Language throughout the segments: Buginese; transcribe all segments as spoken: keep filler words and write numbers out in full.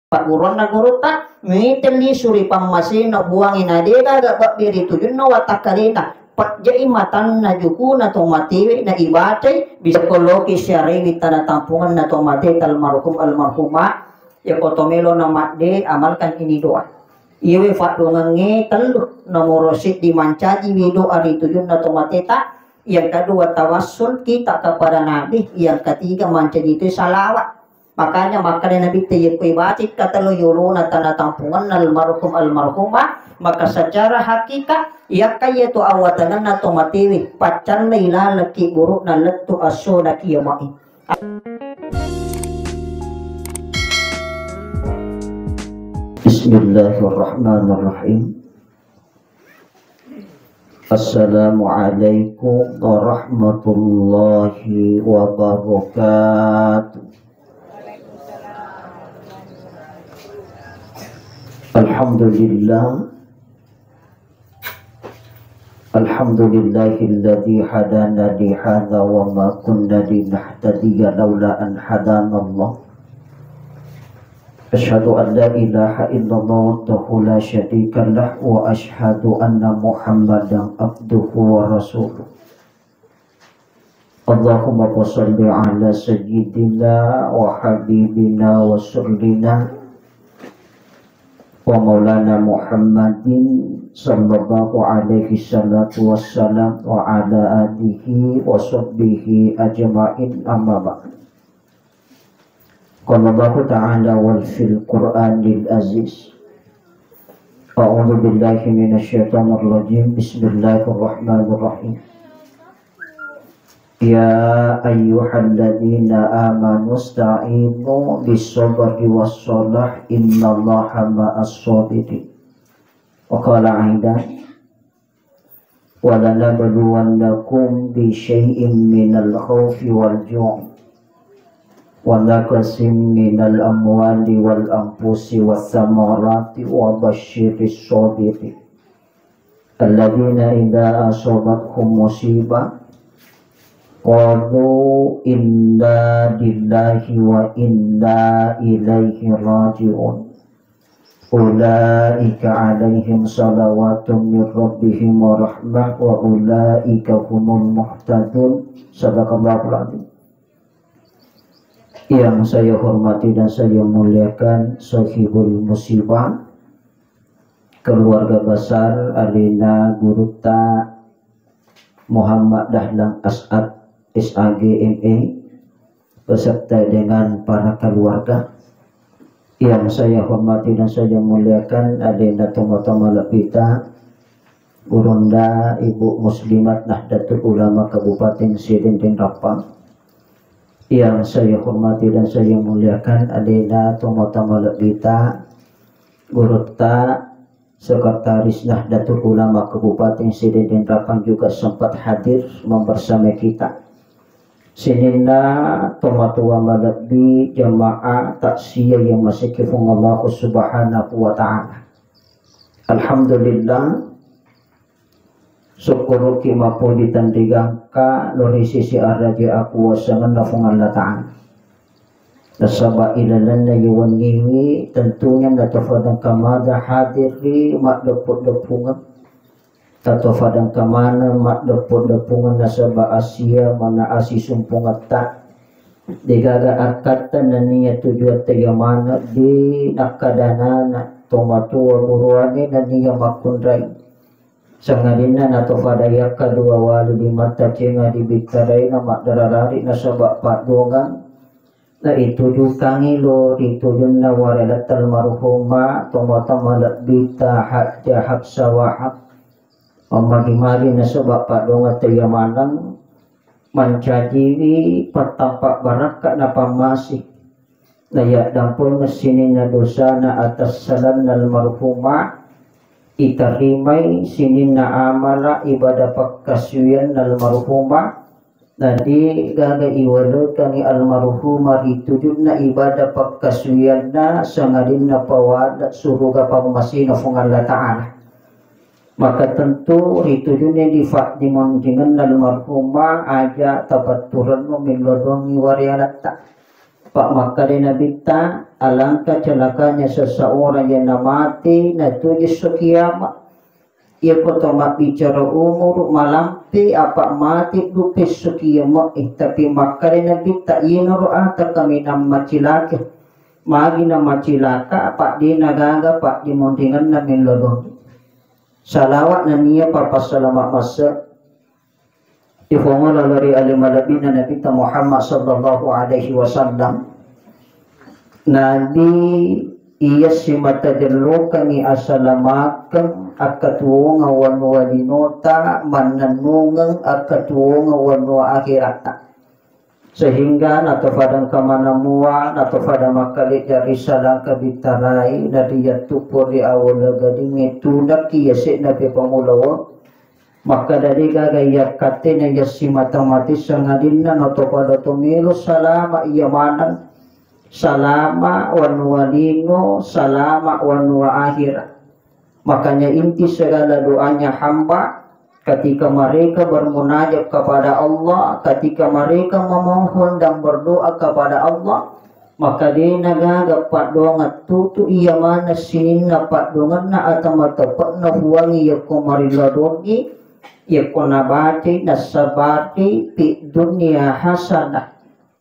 Pagguruanna gurutta, mite lisu ri pammasena buangnge na de gaga babbe ri tujunna watakkalena. Pejjai matanna jukuna to matewe na ibacai, bisa koloki siarewi tana tampunganna to mate almarhum almarhumah. Yako to melo na madde, amalkan ini doa. Iwe faddongengnge tellu, nomoro seddi mancaji wi doa ri tujunna to mateta, yang kedua tawassul kita kepada Nabi, yang ketiga mancaji tu salawat. Makanya makkeda Nabitta, yekko ibacai katello yolona tana tampunganna almarhum almarhumah, maka secara hakikat yakka yetu awatangenna to matewe, paccallai laleng kiburu'na lettu assona kiamae. Bismillahirrahmanirrahim. Assalamualaikum warahmatullahi wabarakatuh. Alhamdulillah. Alhamdulillahilladzi hadana lihadza wa ma kunna linahtadiya laula an hadanallah. Asyhadu an la ilaha illallah wahdahu la syarika lah wa asyhadu anna Muhammadan abduhu wa rasuluh. Allahumma shalli ala sayyidina wa habibina wa rasulina wa maulana Muhammadin sallallahu alaihi salatu wassalam wa ala alihi wa sahbihi ajma'in, amma ba'd. Qala Allahu ta'ala wal fil Qur'anil aziz. A'udzu billahi minasy syaithanir rajim. Bismillahirrahmanirrahim. Ya ayyuhalladzina amanu ista'inu bis sabri was salah, innallaha ma'as sabirin. Wa qala aidan, wa lanabluwannakum bi syai'in minal khaufi wal ju'i wa naqsin minal amwali wal anfusi was samarati wa basyiris sabirin. Alladzina idza asabathum musibah qalu inna lillahi wa inna ilaihi raji'un. Ulaika alaihim salawatun min rabbihim wa rahmah wa ulaika humul muhtadun. Sadaqallahul adzim. Yang saya hormati dan saya muliakan sahibul musibah, keluarga besar alena gurutta Muhammad Dahlan As'ad, S A G, M A, beserta dengan para keluarga. Yang saya hormati dan saya muliakan alena tomatoa malebbita, gurunda Ibu Muslimat Nahdlatul Ulama Kabupaten Sidendeng Rappang. Yang saya hormati dan saya muliakan alena tomatoa malebbita, gurutta Sekretaris Nahdlatul Ulama Kabupaten Sidendeng Rappang juga sempat hadir membersamai kita. Sininna tomatoa malebbi, jamaah takziah yang masih kifung Allah Subhanahu wa Ta'ala. Alhamdulillah, sukkuruki mappoji tenrigangka lo ri sisi araja akuwasangenna Fuang Allah Ta'ala. Nasaba ilalenna yewenniwi tentunya natofadengka mada hadir ri maddeppu-deppungeng. Tatofadengka maneng maddeppu-deppungeng nasaba asia mana asisumpungetta. Degaga akkatta nennia tujuatta iya maneng de nakkadanana tomatoa buruangnge nennia makkunrai. Sangadinna natofadayakka dua walu limatta cenga dibittaraina maddararari nasaba paddogang. Naitujukangi lo ri tujunna wareletta almarhumah tomatoa malebbita Hajjah Hafsah Wahab. Mammagi-magi nasaba paddogang taiya maneng mancajiwi pattampa barakka napammasi. Nayaddampengeng sininna dosana atassalanna almarhumah, itarimai sininna amala ibadah pakkasuwianna almarhumah, nadegaga iwalekangi almarhumah ri tujunna ibadah pakkasuwianna sangadinna pawada suruga pammasena Fuang Allah Ta'ala. Maka tentu ri tujunna difa-, dimonringenna almarhumah aja tapatturennu millau doangngi wareletta. Pak makkeda Nabitta, alangkah celakanya seseorang yang namati natuju esso kiamat. Iyako to mabbicara umuru malampe apa mati dupe esso kiamat, eh, tapi makkeda Nabitta, iyaro ata kaminang macilaka. Magi na macilaka, apa dena gaga paddimonringenna mello doang. Salawat nennia papassalama masse. Ifongo lalori ale malebbina Nabitta Muhammad sallallahu alaihi wasallam. Nabi iya simata jellokengngi asalamakeng akkatuwongeng wanua linota, mannennungeng akkatuwongeng wanua akhiratta. Sehingga natofadang kamana mua, natofadang makkalejja ri salangka bittarai, nariyattu pori awala gadingnge tunakki yase'na pe pamulawo. Makkeda de gaga iyakkattena iya simata mati sangadinna natopada to melo salama iya maneng, salama wanua lino, salama wanua akhira. Makanya inti segala doanya hamba ketika mereka bermunajat kepada Allah, ketika mereka memohon dan berdoa kepada Allah, maka dena gaga paddoangeng tutu iya maneng sininna paddoangenna atau mateppe'na Puangnge yakko marilla dongi, yakko nabacai nassabari fi dunya hasanah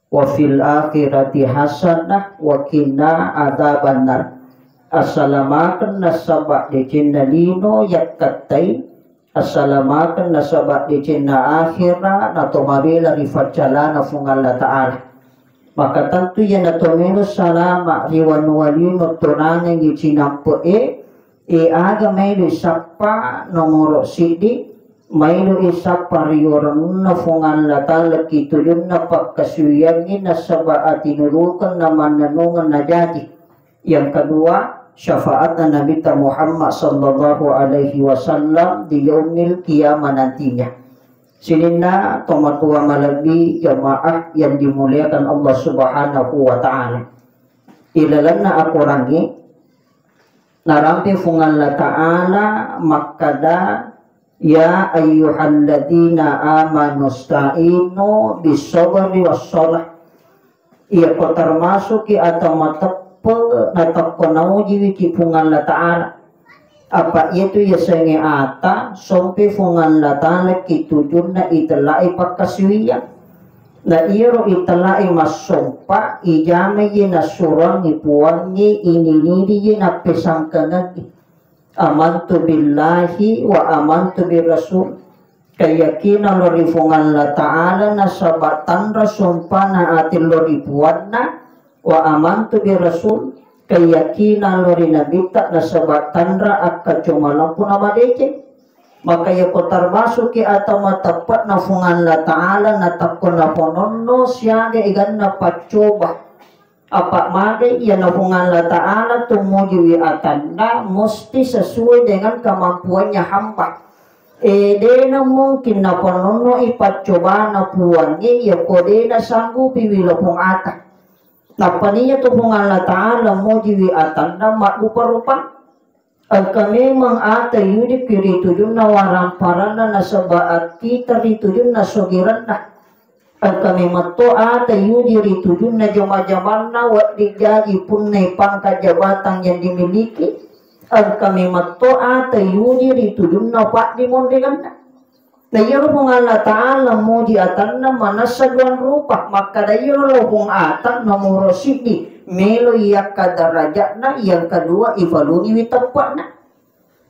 wa fil akhirati hasanah wa qina adzabannar. Assalamakeng nasaba decenna lino yakkattai, assalamakeng nasaba decenna akhira nato mabela ri faccalana Fuang Allah Ta'ala. Maka tentu iyana to melo salama ri wanua lino tonangengngi cinampe'e, e aga melo sappa nomoro siddi, melo sappa riyorenna Fuang Allah Ta'ala ki tujunna pakkasuwiyangngi nasaba atinurukeng na mannennungeng najaji. Yang kedua, syafaatna Nabitta Muhammad sallallahu alaihi wasallam di yaumil qiyamah nantinya. Sininna tomatoa malebbi jamaah yang dimuliakan Allah Subhanahu wa Ta'ala. Ilalenna akorangnge narampe Fuang Allah Ta'ala makkada, "Ya ayyuhalladzina amanu sta'inu bis sabri was shalah." Iyako termasuki ata mateppe natakko naujiwiki Fuang Allah Ta'ala. Apa iyatu yasengnge ata sompe Fuang Allah Ta'ala ki tujunna itellai pakkasiwiyang. Na iyaro itellai massompa ijamai ye nassuroangngi Puangnge, ininiwi ye nappesangkangengngi. Amantu billahi wa amantu bir rasul. Keyakinan lo ri Fuang Allah Ta'ala nasaba tanra sompana ati lo ri Puanna, wa amantu bir rasul, keyakinan lo ri Nabitta nasaba tanra akkacomalampu na madeceng. Maka yako termasuki atau mateppe'na Fuang Allah Ta'ala natakko napononno siaga eganna paccoba. Apa magai iyana Fuang Allah Ta'ala tumujiwi atanna musti sesuai dengan kemampuannya hamba. E, dena mungkin napanonno i paccobana Puangnge yako dena sanggupi wi lopong ata. Nappaniya tu Fuang Allah Ta'ala mujiwi atanna maddupa-rupa. Engka memang ata yudiki ri tujunna waramparanna nasaba akkita ri tujunna sogiranna. Engka memetto ata yuji ri tujunna jama-jamanna wedding jaji punnai pangkat jabatan yang dimiliki. Engka memetto ata yuji ri tujunna paddimonringenna. Na iyaro Puang Allah Ta'ala muji atanna manessa duang rupa, makkada iyaro lo Puang ata nomoro siddi melo iyakkada darajatna, yang kedua ipalungiwi teppe'na.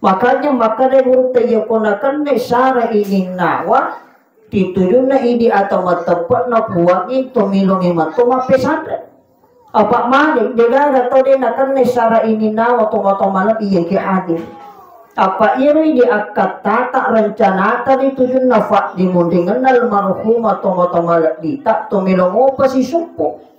Makanya makkada gurutta, iyako nakenna sara ininnawa, titujunna idi atau mateppe'na Puangnge to melo memetto mappesanre. Apa male, degaga tau de nakenna sara ininnawa tomatoa malebbi yake hadir. Apa iyaro idi akkattata rencanata ri tujunna faddimonringenna almarhumah tomatoa malebbita to melo mopa sisuppu.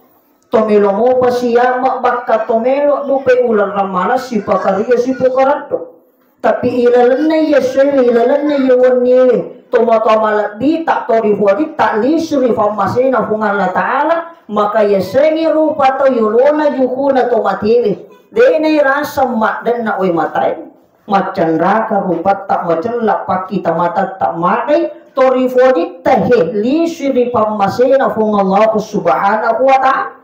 To melo mopa siama bakka to melo dupe uleng ramana sipakaria sipokaraddo. Tapi ilalenna iya sewe, ilalenna iya wenniwe, tomatoa malebbita to ri Puaditta lisu ri pammasena Puang Allah Ta'ala, maka yasengngi rupa tau yolona jukuna to matewe. Dena iraseng maddenna wae matae, maccenraka rupatta, macella pakkita matatta, madai to ri Puaditta he lisu ri pammasena Puang Allah Subhanahu wa Ta'ala.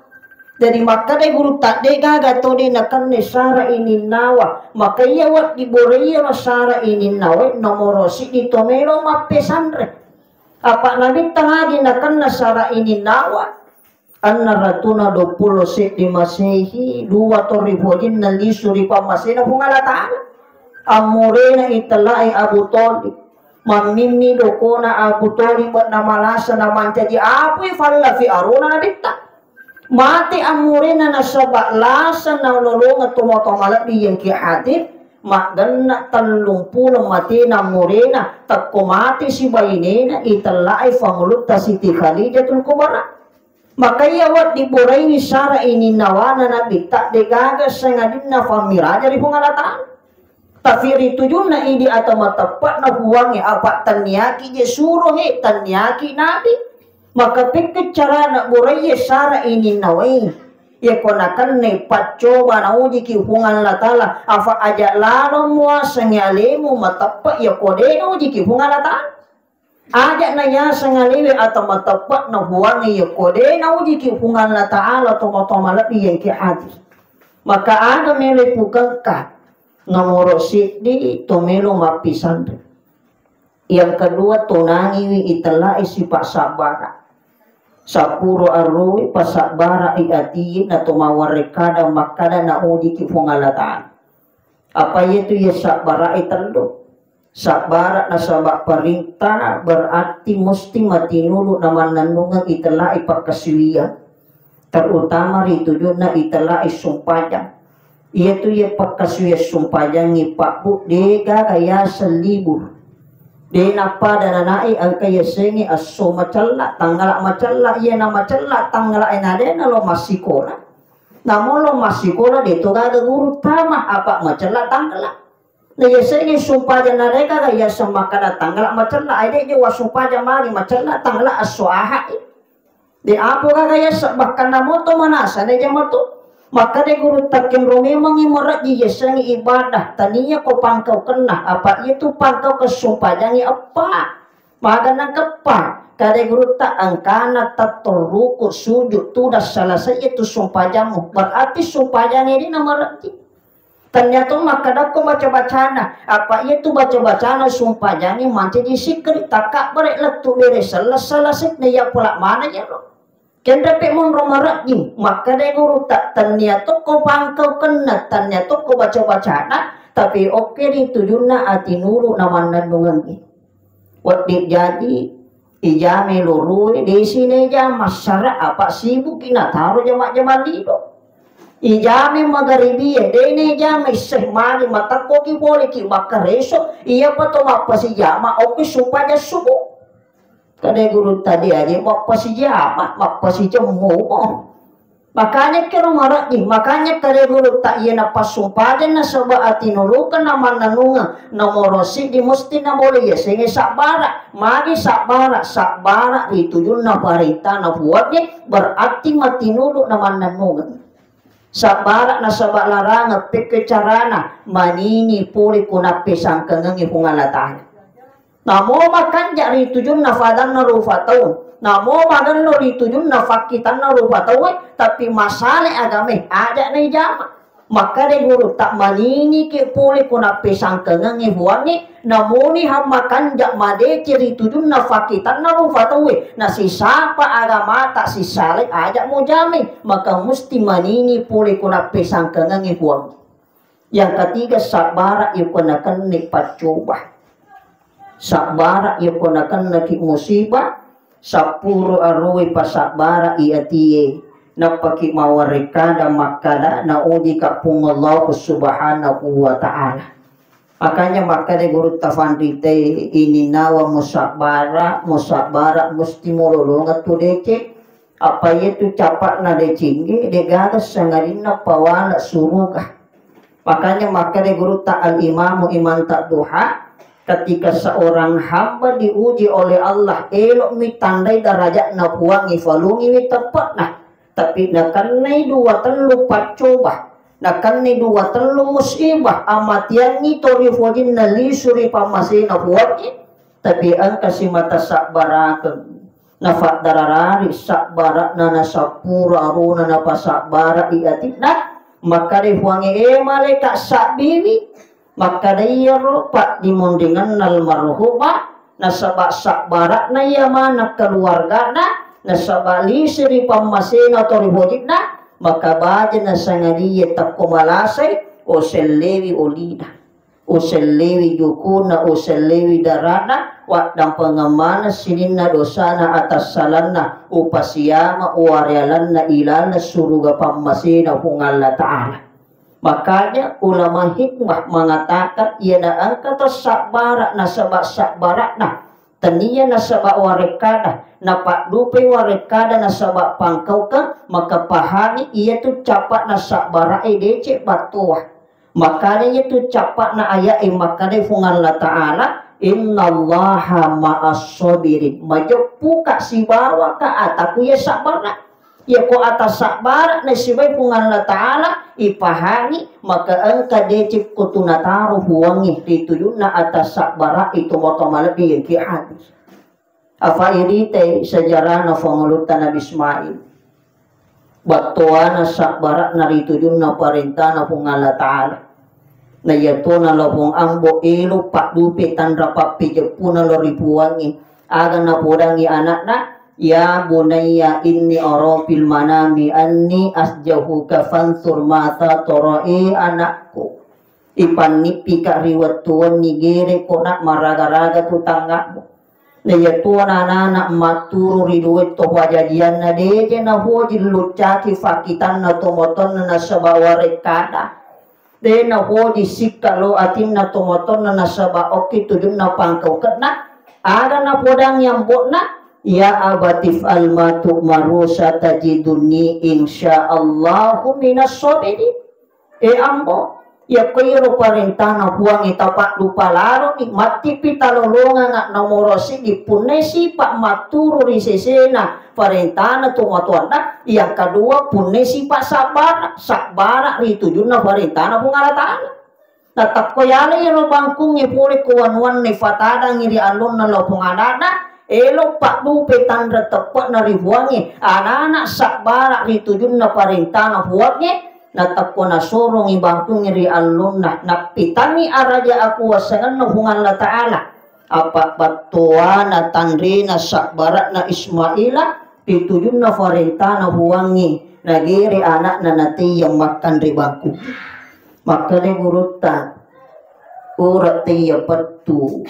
Jadi makkeda gurutta, de gaga to de nakenna sara ininnawa. Maka iya wedding borai iyaro sara ininnawa, nomoro siddi to melo mappesanre. Apa Nabitta magi nakenna sara ininnawa? Anna ratuna duappulo seddi Masehi, dua to rifojinna lisu ri pammasena Puang Allah Ta'ala. Ammurena itellai Abu Thalib. Mammimmi dokona Abu Thalib namalasa namancaji apui falla fi arona Nabitta. Mate ammurena nasaba lasa naololongeng tomatoa malebbi iyengki hadir, maggenna tellung pulo matena ammurena, tekko mate sibainena itellai fangulutta Siti Khadijatul Kubra. Maka iya wedding borai sara ininnawana Nabitta, de gaga sangadinna fammiraja ri Puang Allah Ta'ala. Tapi ritujunna idi atau mateppe'na Puangnge, apa tanniaki je suro he, tanniaki nabi. Maka pekke carana borai sara ininnawai. Yako nakenna paccoba naujiki Puang Allah Ta'ala, afa aja lalo muasengngi alemu mateppe yako de naujiki Puang Allah Ta'ala. Aja nayaseng alewe atau mateppe'na Puangnge yako de naujiki Puang Allah Ta'ala tomatoa malebbi iyengki hadir. Maka aga melo pukengka? Nomoro siddi to melo mappisanre. Yang kedua, tonangiwi itellai sipa sabbara. Sappuro arroe pasabbara i atie na to mawarre kada makkada naujiki Puang Allah Ta'ala. Apa iyatu iya sabbara e tellu? Sabbara nasaba perintah berarti musti matinulu na mannennungeng itellai pakkasiwiang. Terutama ri tujunna itellai sumpajang. Iyatu iya pakkasuwiang sumpajangngi pabbu de gaga yaseng libur. De nappada nanae engka yasengnge esso macella, tanggala macella, iyana macella tanggala e na de nalo massikola. Namo lo massikola de to gaga guru tama apa macella tanggala. Na yasengnge sumpajang na de gaga yaseng makkada tanggala macella, ai de je wasumpajang magi macella tanggala esso aha e. De apo gaga yaseng, bahkan namo to manasa na jama to. Makkada guru, takkenro memangngi marejji yasengnge ibadah, tania ko pangkau kenna, apa iyatu pangkau kesumpajangngi eppa. Maga nangkeppa, kada gurutta engkana tatto ruku sujud tudang selesai iyatu sumpajammu, berarti sumpajangnge de na marejji. Tennia to makkadakko baca-bacana, apa iyatu baca-bacana sumpajangnge mancaji sikkiri, takabbere lettu bere sella-, selesai na iya pola mana iyaro. Kenrepe monro marejjing, makkeda gurutta, tennia tokko pangkau kenna, tennia tokko baca-bacana, tapi okke ri tujunna atinulu na mannennungengngi. Wedding jaji ijame lorue, desi neja massara apa sibuki nataro jama-jama lido. Ijame magaribie, de neja maisseng mani matakkoki poleki makkareso, iyapa to mappasijama okki sumpaja subuh. Kada gurutta de aje mappasijama, mappasijemmu. Makanya kero marejji, makanya kada gurutta iya napassumpajang nasaba atinulukeng na mannennungeng, nomoro siddi musti nabole yasengnge sabbara. Magi sabbara? Sabbara ri tujunna parentana Puangnge, berarti matinulu na mannennungeng. Sabbara nasaba larangeng pekke carana manini pole ko nappesangkengengngi Puang Allah Ta'ala. Namo makanja ri tujunna fadanna rupa tau, namo magello ri tujunna fakkitanna rupa tauwe, tapi masale agame aja naijama. Makkada gurutta, maniniki pole ko nappesangkengengngi Puangnge, namuni hammakanja madeceng ri tujunna fakkitanna rupa tauwe, nasisapa agamata sisale aja mujame, maka musti manini pole ko nappesangkengengngi Puangnge. Yang ketiga, sabbara yako nakenna paccoba. Sabbara yako nakennaki musibah, sappuro aroe pasabbara i atie, nappaki mawarekkada makkada, naujika Puang Allah Subhanahu wa Ta'ala. Makanya makkada gurutta fanrite, ininnawa musabbara, musabbara musti mulolongeng tu deceng. Apa iyatu capa'na decengge, degaga sangadinna pawala suruga. Makanya makkeda gurutta Al-Imamu Imam Ta'duha, ketika seorang hamba diuji oleh Allah, elokmi tandai darajatna Puangnge, falungiwi teppe'na. Tapi nakennai dua tellu paccoba, nakennai dua tellu musibah, amatiangngi to ri fojinna lisu ri pammasena Puangnge, tapi engka simata sabbarakeng. Nafaddararari sabbara'na, nasappura arona, napasabbara'i atinna. Makkadai Puangnge, "E malaeka, sabbiwi." Makkadai, "Iyaro paddimonringenna almarhumah, nasaba sabbara'na iya maneng keluargana, nasaba lise ri pammasena atau ri hojinna, maka baja nasangadie takko malasai, osellewi olina." Usellewi jukuna, usellewi darana, waddampengeng maneng sininna dosana, atassalanna, upasiama uwarealanna ilaleng suruga pammasena Puang Allah Ta'ala. Makanya ulama hikmah mengatakan, iyana engka to sabbara nasaba sabbara'na, tania nasaba warekkada, napaddupai warekkada nasaba pangkaukeng, maka pahangi iyatu capa'na sabbara'e deceng battoa. Makanya iyatu capa'na aya'e makkadai Puang Allah Ta'ala, "Innallaha ma'as sabirin." Majeppuka sibawaka ataku iya sabbara. Iyako ata sabbara nasibai Puang Allah Ta'ala, ipahangi maka engka deceng ko tunataro Puangnge ri tujunna ata sabbara itu moto malebbi yang ki hadis. Afa iritai sejarahna pangulutta Nabi Ismail. Battoana sabbara'na ri tujunna parentana Puang Allah Ta'ala. Na iyatona lapong ambo elo paddupe tanra pappejeppuna lao ri Puangnge. Aga napodangi anakna, "Ya bunayya inni ara fil manami anni asjahuka fansur mata tara." E anakku, ipannippika ri wettu wenni, gereko nak maraga-raga tu tangamu. Na iyatuona anana matturu ri duwetto pajajianna, deje nahoji luccaki fakkitanna tomotonna nasaba warekkada. De nahoji sikka lo atinna tomotonna nasaba okki tujunna pangkaukenna. Aga napodangi ambo'na, "Ya abati if'al ma tu'maru satajiduni insyaallahu minas sabirin." E ambo, yakko iyaro parentana Puangnge tapaddupa laloni, mattipi talolonganga nomoro siddi punnai sipa matturu ri sesena parentana tomatoanna, yang kedua punnai sipa sabbara, sabbara ri tujunna parentana Puang Allah Ta'ala. Natakko yala iyaro bangkungnge pole ko wanuanna fatadangi ri allonna lao Puang Adana, elo paddupe tanra teppe'na ri Puangnge, anana sabbara ri tujunna parentana Puangnge, natakko nasorongi bangkungnge ri allonna, nappitangngi araja akuwasengenna Puang Allah Ta'ala. Apa battoana tanrena sabbara'na Ismaila ri tujunna parentana Puangnge, nagere anakna nateyya makkanre bangku. Makkeda gurutta, ura teyya pettu,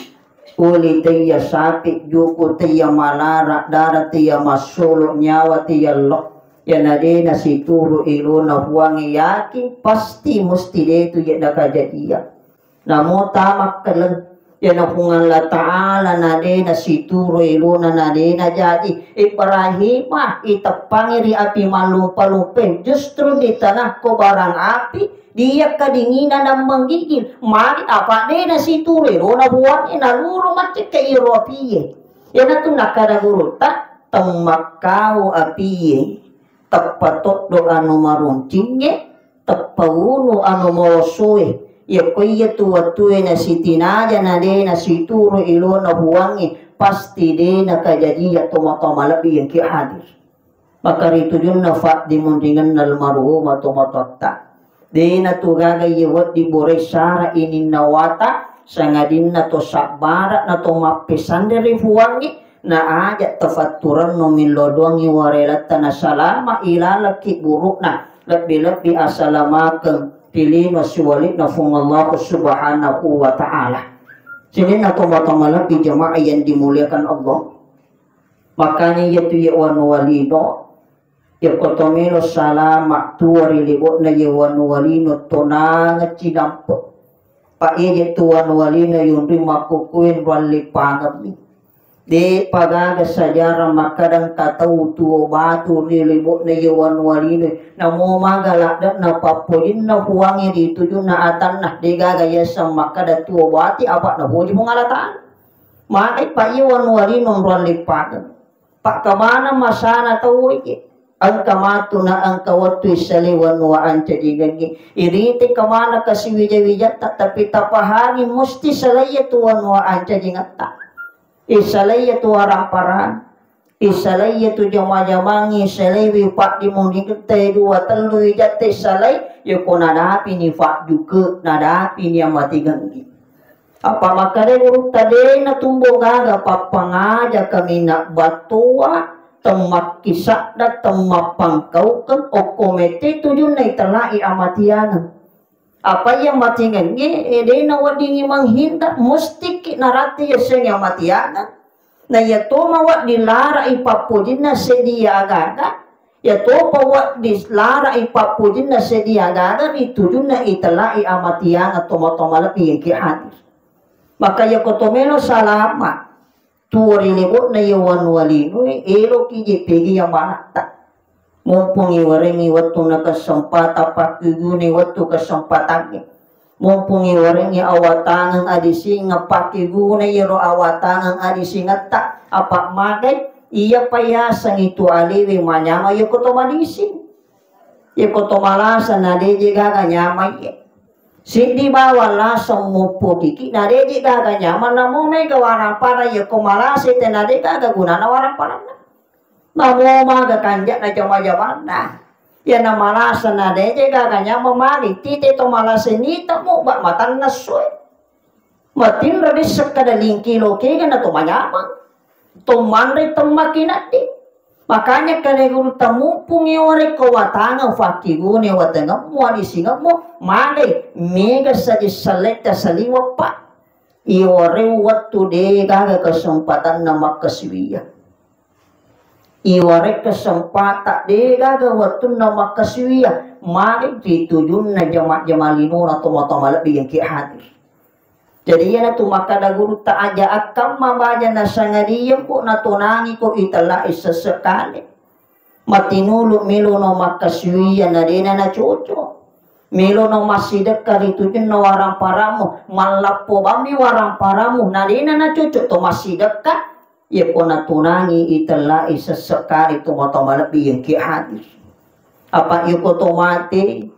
uli teyya sapi, juku teyya malara, dara teyya massolo, nyawa teyya lo. Yana de nasituru elona Puangnge, yakin pasti musti detu je nakajadiang. Namo tamakkeleng, yana Puang Allah Ta'ala nade nasituru elona, nade najaji. Ibrahimah iteppangi ri api mallumpa-lumpe, justru di tengah kobaran api, dia kedinginan dan menggigil. Magi apa de nasituru elona Puangnge, naluru maccekke iro apie. Iyanatu nakkada gurutta, temmakkau apie, teppa toddo anu maruncingnge, teppa unu anu mawosoe. Yakko iyatu wettue nasitinaja na de nasituru elona Puangnge, pasti de nakajadiang tomatoa malebbi engki hadir. Maka ri tujunna faddimunringenna almarhumah tomatoatta. De natu gaga iye wedding borai sara ininna wata, sangadinna to sabbara na to mappesanre ri Puangnge, na aja tafatturenno millo doangngi warelatta nasalama ilalekki burukna, lebbi-lebbi asalamakeng ri lino siwali'na Puang Allah Subhanahu wa Ta'ala. Sininna tomatoa malebbi jamaah yang dimuliakan Allah. Makanya iyatu iye wanuwa lino, yakko to melo salama tuo ri lebo'na iye wanuwa lino, tonangeng cidampe. Pa iye tu wanuwa lino yunri makkukkuwe nruallipangemmi. De pagaga sejarah makkada engka tau tuo batu ri lebo'na iye wanuwa lino. Namo maga ladde'na pappojinna Puangnge ri tujunna atanna, de gaga yaseng makkada tuo bati, apa napoji Puang Allah Ta'ala. Magai pa iya wanuwa lino nruallipaneng. Pakkamana masana tau iye. Engka matu na engka wettu issalai wanuwa ancajingengngi. Irite kamana kasiwija-wijatta, tapi tapahangi musti salai iya tu wanuwa ancajingetta. Issalai iya tu waramparang. Isalai iyatu jama-jamangngi, isalaiwi paddimunringetta dua tellu ijatte isalai, yako nadapini fajjuke, nadapini amatigenggi. Apa makkeda gurutta, de natumbo gaga pappangaja kaminang battoa, temmakkisadda, temmappangkaukeng, okko mette tujunna itellai amatiangeng. Apa iya matingengnge, eh, de naweddingi menghinda, mustiki narati yasengnge amatiangeng. Na iya to mawedding larai pappojinna sedia gaga, iya to pawedding larai pappojinna sedia gaga ri tujunna itellai amatiangeng tomatoa malebbi engke hadir. Maka iyako to melo salama, tuo ri lebo'na iya wanua linoe, eloki je pegi iya manatta. Mumpung iwarengngi wettu na kesempatan pakkeguna wettu kesempatangnge. Mumpung iwarengngi awatangeng adisingeng pakkeguna iyaro awatangeng adisingetta, apa magai iyapa yaseng itu alewe manyameng iyako to madising. Iyako to malasa na deje gaga nyamai. Siddi bawang laseng muppokiki na deje gaga nyamang, namo mega waramparang iyako malasa tena de gaga gunana waramparanna. Namo maga kanja'na jama-jamanna. Iyana malasa na deje gaga nyamang magi tite to malasa nita mubba matanna sue. Matinro disseng kada lingki lokega na to manyamang. To manre temmakki naddi. Makanya kada gurutta mumpung iwarekko watangeng fakkigune watengemmu adisingemmu magai mega saji selletta saliweppa. Iwareng wettu de gaga kesempatanna makkasiwiya. Iwareng kesempatan de gaga wettunna makkasiwiya. Magai ri tujunna jama-jama linona tomatoa malebbi engke hadir. Jadi iyanatu makkada gurutta, aja akkamma baja nasangadiyengko natonangiko itellai sessekale. Matinulu melono makkasiwiya na dena nacoco. Melono massidekka ri tujunna waramparammu, mallappo bammi waramparammu na dena nacoco to massidekka. Iyako natonangi itellai sessekale tomatoa malebbi engke hadir. Apa iyako to mate,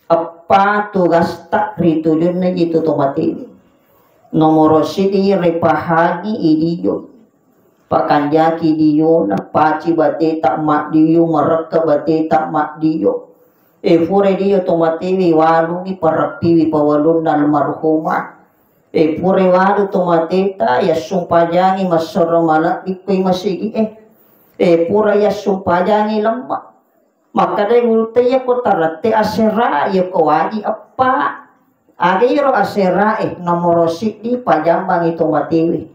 eppa tugasta ri tujunna jitu to matewe. Nomoro siddi ripahangi idio. Pakanjaki diona, paci bateta maddio, marekka bateta maddio. E pura dio to matewe walungi pareppiwi pawalunna almarhumah. E pura walu to mateta yassumpajangi massoro malebbi koi masigi e. E pura yassumpajangi lemma. Makkadai gurutta, iyako tarette asera, iyako waji eppa. Aga iro asera e, nomoro siddi pajambangi to matewe.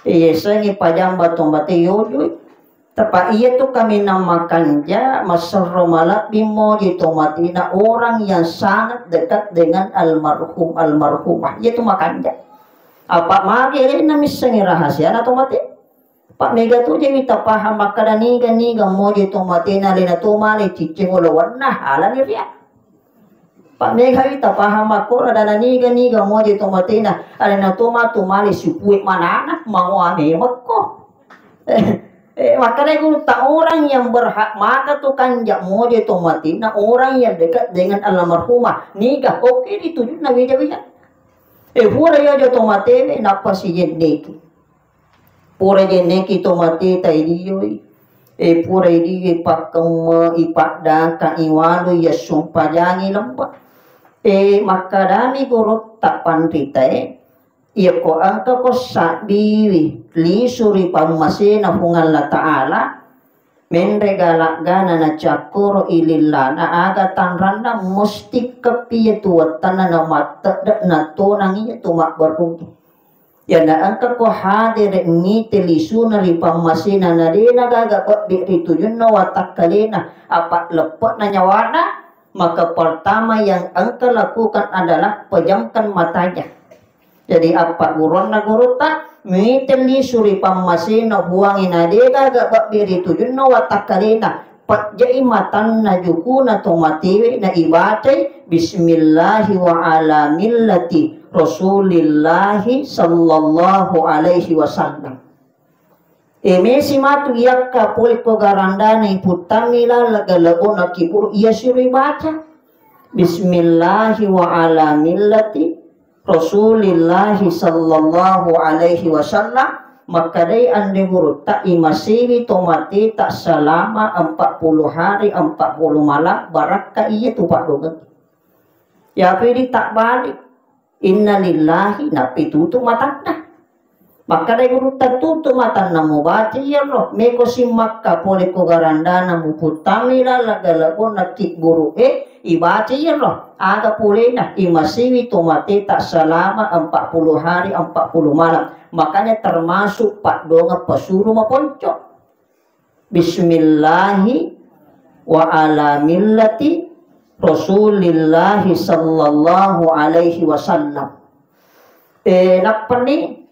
Iyasengngi pajambang to mate yojoi. Tapa iyatu kaminang makanja, maserro malebbi moji to matena orang yang sangat dekat dengan almarhum, almarhumah. Iyatu makanja. Apa magi alena missengngi rahasiana to mate. Pak mega tu jadi tapahang makkada niga-niga moje to matena alena to male cicceng olowenna alani ria. Pak mega wi tapahang makkora dana niga-niga moje to matena alena to matu male supue manana mau ame mekko. Eh, makkada gurutta orang yang berhak maka tu kanja moje to matena orang yang dekat dengan almarhumah niga oke ditujunna wija-wija. Eh, pura yojo to matewe nappa sijenneki. Pura jenneki to mateta idioi. E pura idioi pakkemme ipaddaka iwalu yassumpajangi lemba. E makkadami gurutta panritae, iyako engkako sabbiwi lisu ri pammasena Puang Allah Ta'ala, menre gala-gana nacakkoro ilillana aga tanranna musti kepiye tu wettanna namattedde natonang iyatu mabberrungki. Yana engka ko hadere mite lisuna ri pammasena na dena gaga bebbe ri tujunna watakkalena, apa leppe'na nyawana, maka pertama yang engka lakukan adalah pejamkan matanya. Jadi apa guronna gurutta, mite lisu ri pammasena buangi na de gaga bebbe ri tujunna watakkalena, pejjai matanna jukuna to matewe na ibacai bismillahi wa ala millati Rasulillahi sallallahu alaihi wasallam. E mesi matu iyakka pole ko garandana iputtammi laleng galebona kiburu iya siro ibaca. Bismillahi wa ala millati Rasulillahi sallallahu alaihi wasallam. Makkedai anre gurutta, imasiwi tomateta selama empat puluh hari empat puluh malam, barakka iya tu paddongeng. Yapiri tabbalik, innalillahi, nappi tutu matanna. Makkeda gurutta, tutu matanna, mubaca iyaro. Meko simmakka pole ko garandana muputtammi laleng galebonna kibburu e, ibaca iyaro. Aga polena, imasiwi tomateta selama empat puluh hari empat puluh malam. Makanya termasuk paddongeng pasuru maponco. Bismillahi wa ala millati Rasulillahi sallallahu alaihi wasallam. E, nappani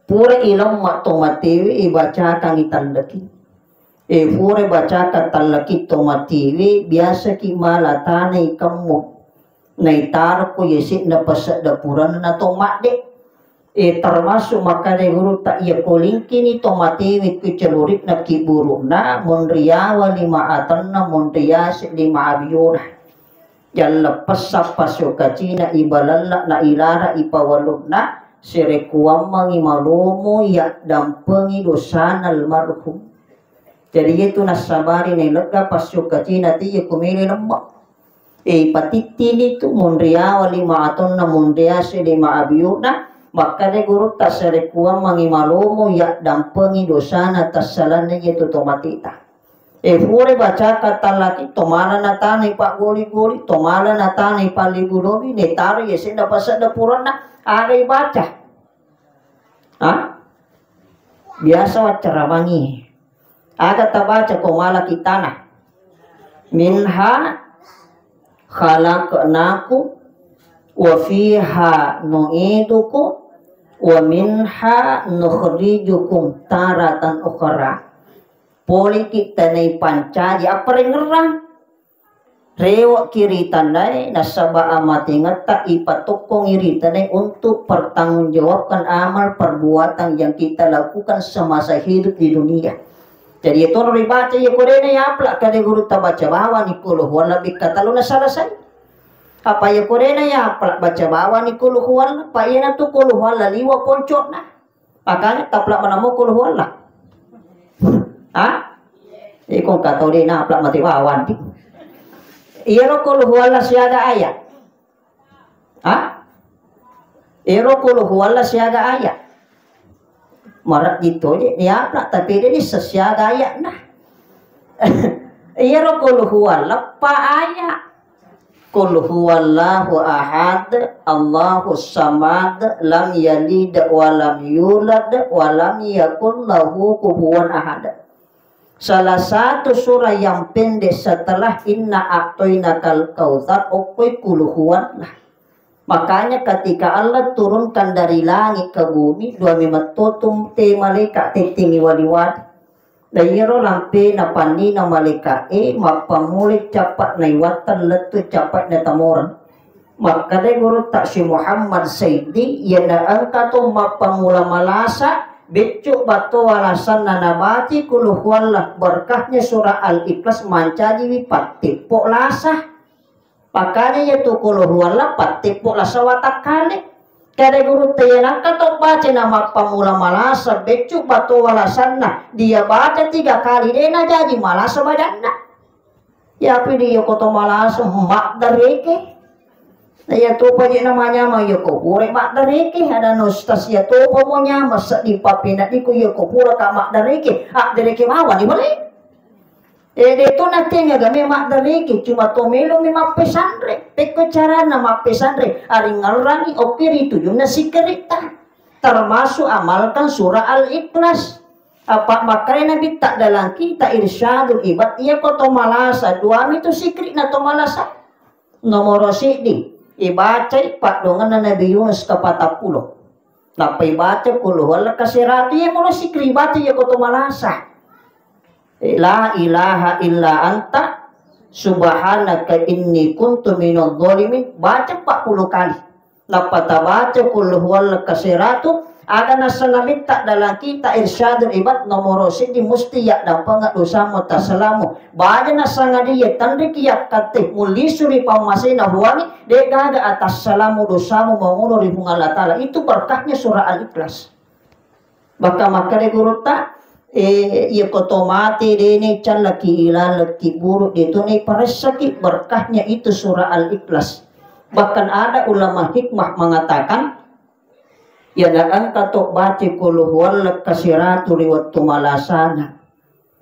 pura ilemma tomatewe, ibacakangi tallaki. E, pura bacakang tallaki tomatewe, biasaki mala tanai kemmu. Naitaroko yase'na pasedda puranna to madde. E, termasuk makkeda gurutta, iya ko lingkini tomatewe ku celurikna kiburukna, monriawa lima atenna, monriase lima abiona. Yalleppessa pasukacina ibalella na ilara ipawalunna, serekuammengi malomo yaddampengi dosana almarhum. Jadi, iyatu nassabari nailegga pasukacina tiya kumele lemma. E, patittini tu, monriawa lima atonna, monriase lima abiuna, makkeda gurutta, serekuammengi malomo yaddampengi dosana tassalanna iyatu tomateta. E, pura bacakang tallaki, tomala natanai paggoli-goli, tomala natanai pallibu-lobi, netaro yasenna pasedda puranna, aga ibaca? Ha? Biasa waccaramangi. Aga tabaca ko mala kitana? Minha khalaqnakum wa fiha nu'idukum wa minha nukhrijukum taratan ukhra. Poleki tanai pancaji, apparengngerang. Rewe'ki ri tandae, nasaba amatengetta ipatokkongi ri tandae untuk pertanggungjawabkan amal perbuatan yang kita lakukan semasa hidup di dunia. Jadi, iyatoro ribaca, iya ko dena yapla kade gurutta, baca bawani qul huwallah bikka tellu na selesai. Apa iya ko dena yapla, baca bawani qul huwallah, pa iyanatu qul huwallah liwa ponco'na. Makanya tapla manamo qul huwallah. Ha? Iko engka tau de' napla mate bawang di. Iyaro qul huwallah siaga ayat. Ha? Iyaro qul huwallah siaga ayat. Marejji toje' niapla, tapi de' nisseng siaga ayatna. Iyaro qul huwallah pa ayat. Qul huwallahu ahad, Allahus samad, lam yalid wa lam yulad, wa lam yakul lahu kufuwan ahad. Salah satu surah yang pendek setelah Inna A'toinakal Kautsar, okkoi qul huwallah. Makanya ketika Allah turunkan dari langit ke bumi, dua memetto tu te malaika tettingi wali-wali. Na iyaro lampe na pannina malaika'e, mappammula cappa' naiwattang lettu cappa' na tamoreng. Makkeda gurutta si Muhammad Saidi, iyana engka to mappammula malasa, beccu battowa lasanna nabaci qul huwallah, berkahnya surah Al-Ikhlas mancajiwi patteppo lasa. Makanya iyatu qul huwallah patteppo lasa watakkale. Kade gurutta, iya nangka to baca na mappammula malasa, beccu battowa lasanna, dia baca tiga kali, de' najaji malasa badanna. Yapi di yoko to malasa, maddareke. Na iya topa je' namanyameng yoko pura maddareke, ada na ustaz iya topa mo nyameng, seddi pappeneddikku yoko pura ka maddareke, addareke mawani bale. E, de' to natengnga game maddareke, cuma to melomi mappesanre. Pekko carana mappesanre, aringngerrangi okki ri tujunna sikkiritta. Termasuk amalkan surah Al-Ikhlas. Apa makkai Nabitta dalam kita Irsyadul Ibad, iya ko to malasa, duami tu sikkiri'na to malasa. Nomoro siddi, ibacai paddongenna Nabi Yunus kapatappulo. Nappa ibaca qul huwallah kaseratu, iya mulo sikkiri ibaca iya ko to malasa. La ilaha illa anta subhanaka inni kuntu minadh dhalimin. Baca pappulukali. Nappa tabaca qul huwallah kaseratu, aga nasenna Nabitta dalam kita Irsyadul Ibad nomoro siddi, musti yaddampengeng dosamu tassalamu. Baja nasangadie tenriki yakkatte mullisu ri pammasena Puangnge, de'gaga atassalamu dosamu mangono ri Puang Allah Ta'ala. Itu berkahnya surah Al-Ikhlas. Bahkan makkeda gurutta, eh, iya ko to mate dene callaki ilaleng kibburu, de to ni paressaki berkahnya itu surah Al-Ikhlas. Bahkan ada ulama hikmah mengatakan, ya na engka to baca qul huwallah kasiratu ri wettu malasana.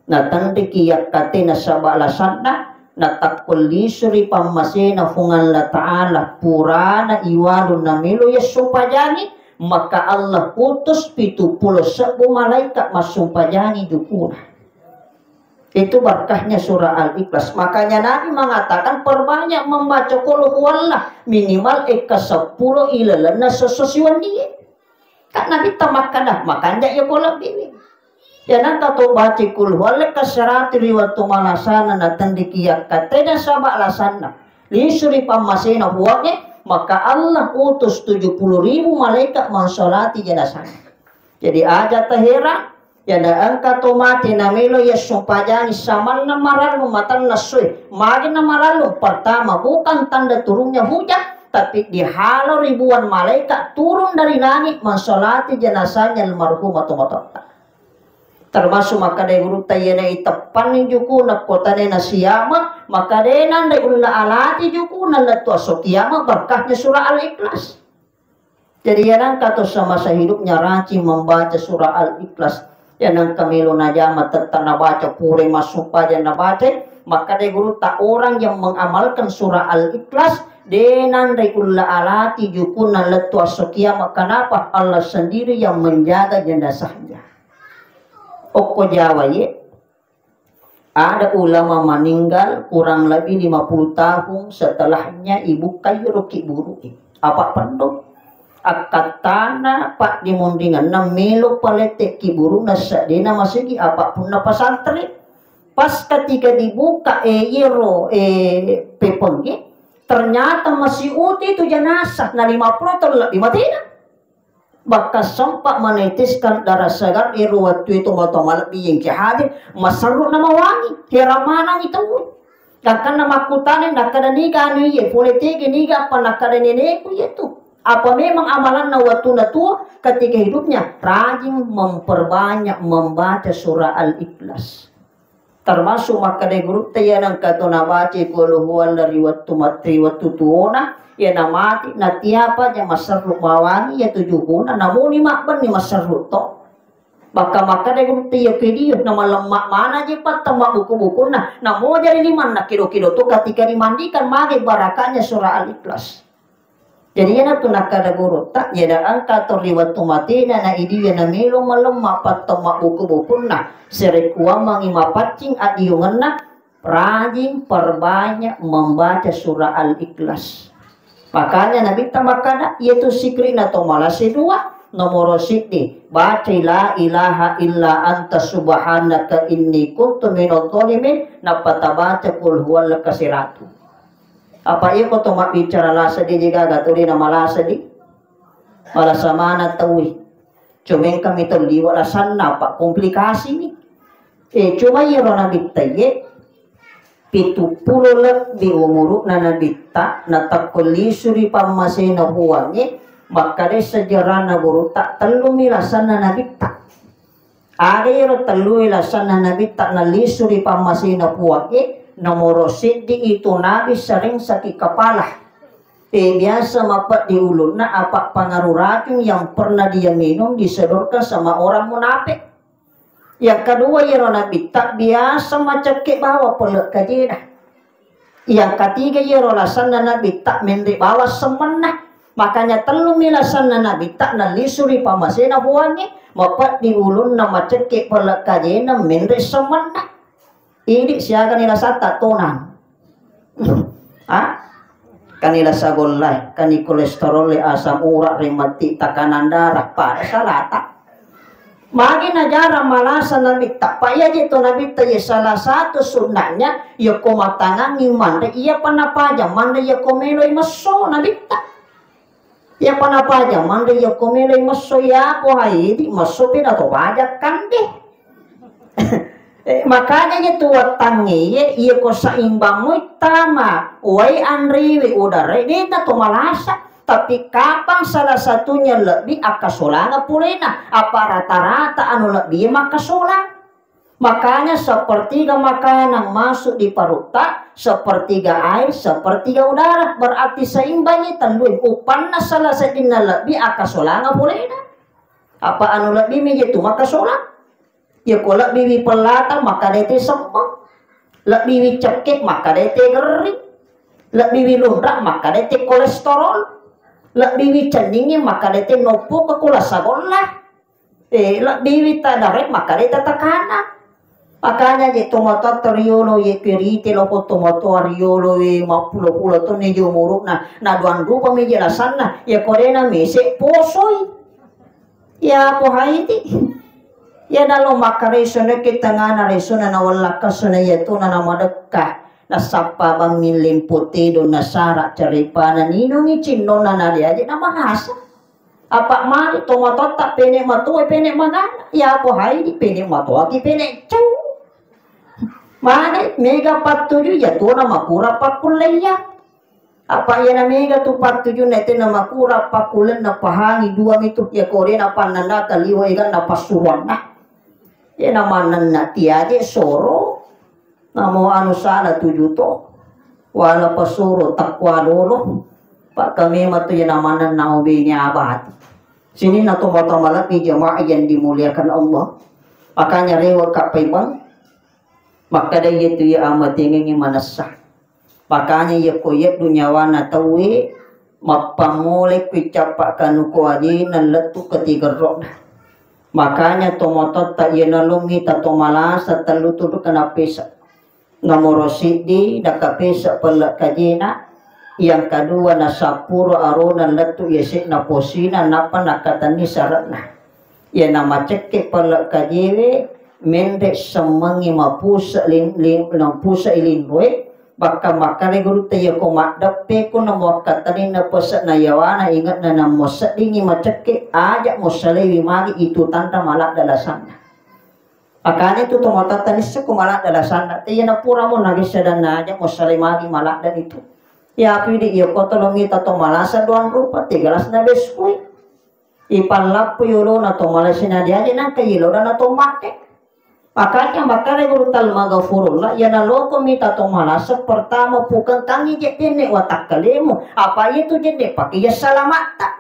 Natenriki yakkate nasaba lasanna, natakko lisu ri pammasena Fuang Allah Ta'ala, purana iwalu namelo yassumpajangi, maka Allah utus pitu pulo sebbu malaikat massumpajangi jukuna. Itu berkahnya surah Al-Ikhlas. Makanya Nabi mengatakan perbanyak membaca qul huwallah, minimal eka seppulo ilalenna sesso siwennie. Kan Nabitta makkada, makanja iya ko lebbiwi. Ya nangka to baca qul huwallah kasiratu ri wettu malasana natenriki yakkate nasaba lasanna. Lisu ri pammasena Fuangnge, maka Allah utus tujuh puluh ribu malaikat mensolati jenazahnya. Jadi aja taheran, ya na engka to mate namelo yassumpajangi samanna marallung matanna essoe. Magi na marallung? Pertama, bukan tanda turunnya hujan, tapi dihalo ribuan malaikat turun dari langit mensolati jenazahnya almarhumah tomatoatta. Termasuk makkeda gurutta, iyana iteppanni jukuna kotane nasiama, maka de nanre ulla alati jukuna lettu asso kiama berkahnya surah Al-Ikhlas. Jadi iyana engka to semasa hidupnya rajin membaca surah Al-Ikhlas. Iyana engka melo najama tetta nabaca pura massumpajang nabaca, makkeda gurutta orang yang mengamalkan surah Al-Ikhlas de nanre ulla alati jukuna lettu asso kiama. Kenapa? Allah sendiri yang menjaga jenazahnya. Okko Jawa ye, ada ulama meninggal kurang lebih lima puluh tahun setelahnya ibukkai ro kiburu'e. Apa pendok? Akkattana paddimunringenna melo palette kiburu'na seddena masigi apa punna pesantren. Pas ketika dibuka, eh, yero, eh, pepengnge, ternyata masih utuh itu jenazah, na lima puluh tahun lebih matena. Bahkan sempat meneteskan darah segar ero wettu itu, matu malebbi yengke hadir, maserru namawangi, heran manang itu. Gangkanna makkutana, nakkeda niga anu iye, pole tege niga apa nakkeda neneku iye tu. Apa memang amalanna wettunna tuo ketika hidupnya rajin memperbanyak membaca surah Al-Ikhlas. Termasuk makkeda gurutta, iya nengka to nabaca qul huwallah ri wettu mat-, ri wettu tuona, iya namati, natiapa ja maserru mawangi iya tu jukuna, namuni mabbenni maserru to. Bakka makkeda gurutta, iya kedio namalemma mana je patta mabbuku-bukunna, namoja ri limanna kedo-kedo to ketika dimandikan, mage barakahnya surah Al-Ikhlas. Jadi iyanatu nakkeda gurutta, iyana engka to ri wettu matena na idiya namelo malemma pattong mabbuku-bukunna, serekuammengi mapaccing addiungenna, rajin perbanyak membaca surah Al-Ikhlas. Makanya Nabitta makkada, iyatu sikri'na to malase dua, nomoro siddi, bacai la ilaha illa anta subhanaka inni kuntu minadh dhalimin, nappa tabaca qul huwallah kasiratu. Apa iya ko to mabbicara lasa di, de gaga to de na malasa di. Malasa mana tauwe. Cuma engka mi to liwa lasanna, apa komplikasi mi. Eh, cuma iyaro Nabitta iye, pitu pulo lebbi umuru'na Nabitta, natakko lisu ri pammasena Puangnge, makkeda sejarahna gurutta, tellu mi lasanna Nabitta. Aga iyaro tellue lasanna Nabitta nalisu ri pammasena Puangnge, nomoro siddi itu Nabi sering sakit kepala. Eh, biasa mapeddi ulunna, apa pengaruh racun yang pernah dia minum disodorkan sama orang munafik. Yang kedua, iyaro Nabitta biasa macekke bawa pole kajena. Yang ketiga, iyaro lasanna Nabitta menre bawang semmenna. Makanya tellumi lasanna Nabitta nalisu ri pammasena Puangnge, mapeddi ulunna, macekke pole kajena, menre semmenna. Idi siagani lasatta tonang. Ah? Kani lasa golla, kani kolesterol, asam urat, rematik, tekanan darah, pada salata. Magi najarang malasa Nabitta, pa iya je to Nabitta, iya salah satu sunnahnya, iya ko matangangi manre, iya pa napaja manre, iya ko meloi messo Nabitta. Iya pa napaja manre, iya ko meloi messo, iya ko haidi messo pi na to paja kande. Eh, makanya iya tu wettangnge iye, iya ko saimbang moi tama wai anrewe udarai, dena to malasa. Tapi kapang salah satunya lebbi akkasolangeng polena? Apa rata-rata anu lebbi makkasolang? Makanya sepertiga makanan masuk di perutta, sepertiga air, sepertiga udara. Berarti seimbangi tellue. Upanna salah seddinna lebbi akkasolangeng polena. Apa anu lebbi meje tu makkasolang? Yako lebbiwi pellata, makkeda te semmeng. Lebbiwi cekke, makkeda te gerring. Lebbiwi lunra, makkeda te kolesterol. Lebbiwi cenningi, makkeda te noppo ke kula sagolla. Eh, lebbiwi tadare, makkeda te tekanan. Makanya je tomatoatta riolo ye kerite loko tomatoa riolo we mappulo-pulo tonni je umuruna. Na duang rupa meje lasanna. Yako dena mese posoi. Ya, pohaiti. Ya, nalo makkareso nakke tengana resona nawallakkaso na yatona namadekka. Nasappa bammi lempo tedo nasara carepana ninungi cinnonna nade aje namanasa. Apa mari tomatoatta pene matoa pene magana. Ya, pohaiti pene matoa ki pene cau. Mane mega pattuju yatona makura pakkulleia. Apa iyana mega tu pattujunna tena makura pakkulenna pahangi dua mitu, ya kore na pannanna taliwa eganna passuruanna. Iyana mannanna tiaje soro, namo anu sala tuju to, wala pasuro takwa lolo, pakka memang tu iyana mannanna obeni abati. Sininna tomatoa malebbi jamaah yang dimuliakan Allah. Makanya rewa kappai bang, makkada iya tu iya amatengengi manessa. Makanya yako yeddu nyawana tauwe, mappammulai ku cappa kanuko ajena lettu ketigerro'na. Makanya tomatoatta iya nalommi tato malasa tellu tudu kena pesa. Nomoro siddi nakapesa pelle kajena, yang kedua nasappuro arona lettu yase'na posina nappa nakatenni sare'na. Iyana macekke pelle kajewe, menre semmengi mapuse lin-, lin-, napuse linroe, bakka makkare gurutta yako maddeppe ko namuakkatenninna pese'na yawana inge'na nammo seddingi macekke, aja musalaiwi magi itu tanra maladda lasanna. Makanya itu tomatoatta nisseko maladda lasanna, te iyana puramo nagessa danna aja musalai magi maladda itu. Ya pidi yako tolongi tato malasa duang rupa, tiga gelas na beskui. Ipallappu yolona to malesina diaje nangka yelona na to makke. Makanya makkada guru tal magafurullah, yana loko mita to malasa pertama pukeng kangi je denne watakkalemu, apa itu jenne pakai ya salamatta.